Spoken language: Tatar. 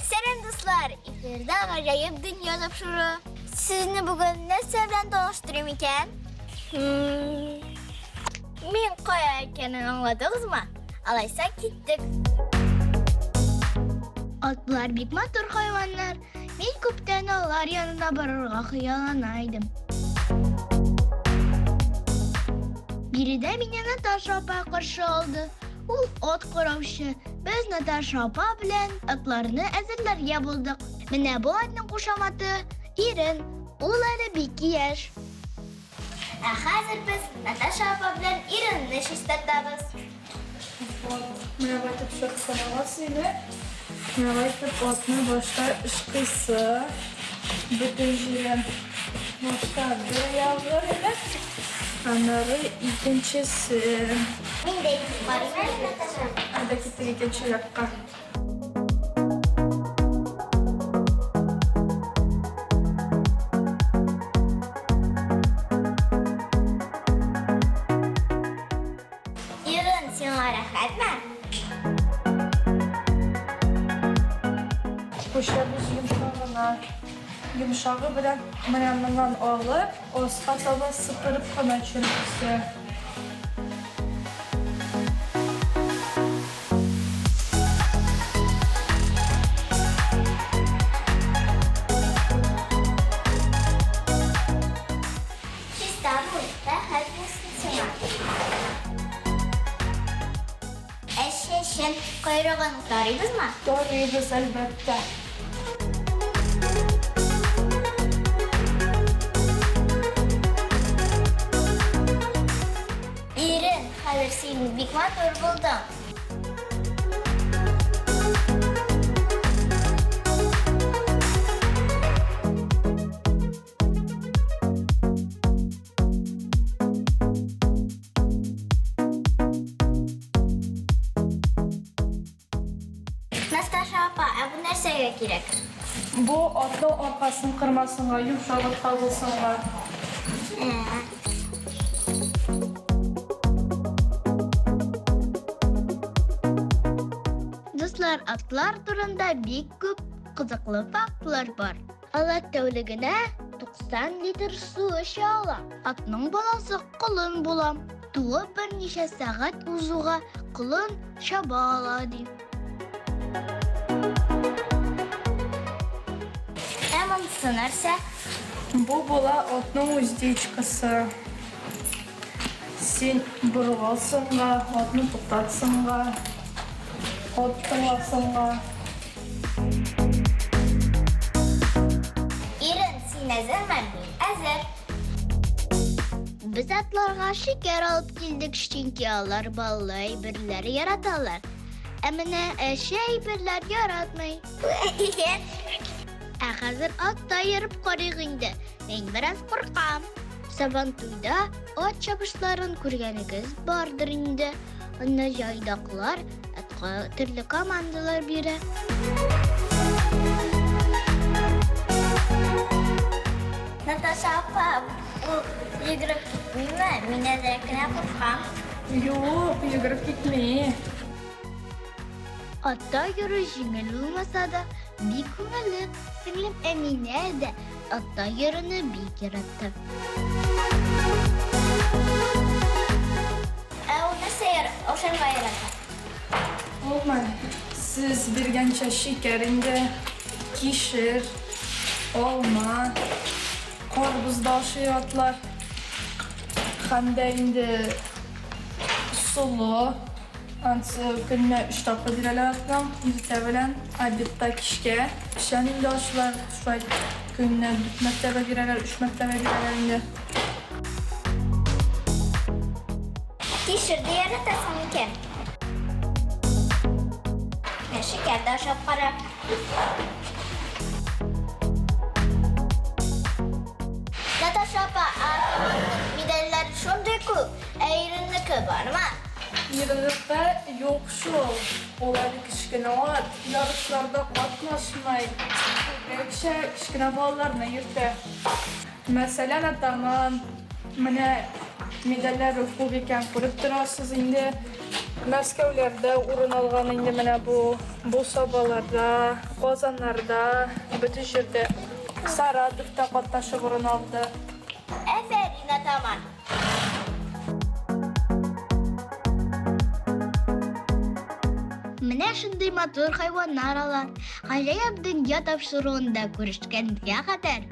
Сәлам, дуслар! Эфирда гаҗәеп дөнья тапшыруы. Сезне бүген нәрсә белән таныштырыйм икән? Мин кая икәнен аңладыгызмы? Алайса киттек. Атлар бик матур хайваннар. Мин күптән алар янына барырга хыяллана идем. Биредә мине Наташа апа каршы алды. Ул ат караучы. Без Наташа апа белән атларны әзерләргә булдык. Менә бу атның кушаматы Ирен. Ул әле бик яшь. Ә хәзер без Наташа апа белән иренне чистартабыз. Вот, менә бу итеп чыктырабыз инде. Менә бу итеп атны башта ышкыйсы. Бөтен җирен башта бер ягы инде. Аннары икенчесе. Мин дә әйтеп карыйм әле, Наташа. Әйдә киттек икенче якка. Ирен, сиңа рәхәтме? Күчәбез йомшагына. Йомшагы белән менә моннан алып, аска таба сыпырып кына төшерәсе. Чиста бул, рәхәт булсын сиңа. Ә чәчен, койрыгын тарыйбызмы? Тарыйбыз, әлбәттә. Ирен, хәзер син бик матур булдың. Насташа апа, ә бу нәрсәгә кирәк? Бу атның аркасын кырмасынга, йомшагытка булсынга. Дуслар, атлар турында бик күп кызыклы фактлар бар. Алар тәүлегенә 90 литр су эчә ала. Атның баласы колын була. Туып берничә сәгать узуга колын чаба ала ди. Ә монысы нәрсә? Бу була атның уздечкасы. Син борыласың га, атны туктатсың га, ат тыңласың га. Ирен, син әзерме? Мин әзер. Без атларга шикәр алып килдек, чөнки алар баллы әйберләр яраталар. Ә менә әче әйберләр яратмый. Ә хәзер атта йөреп карыйк инде. Мин бераз куркам. Сабантуйда ат чабышларын күргәнегез бардыр инде. Анда җайдаклар атка төрле командалар бирә. Наташа апа, ул йөгереп китмиме? Мин әзрәк кенә куркам. Юк, йөгереп китми. Атта йөрү җиңел булмаса да, бик күңелле. Сеңлем Әминә дә атта йөрүне бик яратты. Ә ул нәрсә ашарга ярата? Гомумән, сез биргәнчә шикәр инде, кишер, алма, карбыз да ашый атлар. Һәм дә инде солы. Ансы көненә өч тапкыр бирәләр атның, иртә белән, обедта, кичкә. Печән инде ашыйлар, шулай көненә дүрт мәртәбә бирәләр, өч мәртәбә бирәләр инде. Кишер дә яратасың микән? Менә шикәр дә ашап кара. Наташа апа, ә атаманның медальләре шундый күп, ә иреннеке бармы? Иреннеке юк шул. Ул әле кечкенә ат, ярышларда катнашмый. Күбрәкчә кечкенә балаларны йөртә. Мәсәлән, атаман менә Медальләре күп икән, күреп торасыз инде. Мәскәүләрдә урын алган инде менә бу, бу Сабаларда, Казаннарда, бөтен җирдә. Саратовта катнашып урын алды. Афәрин, атаман! Менә шундый матур хайваннар алар. Гаҗәеп дөнья тапшыруында күрешкәнгә кадәр.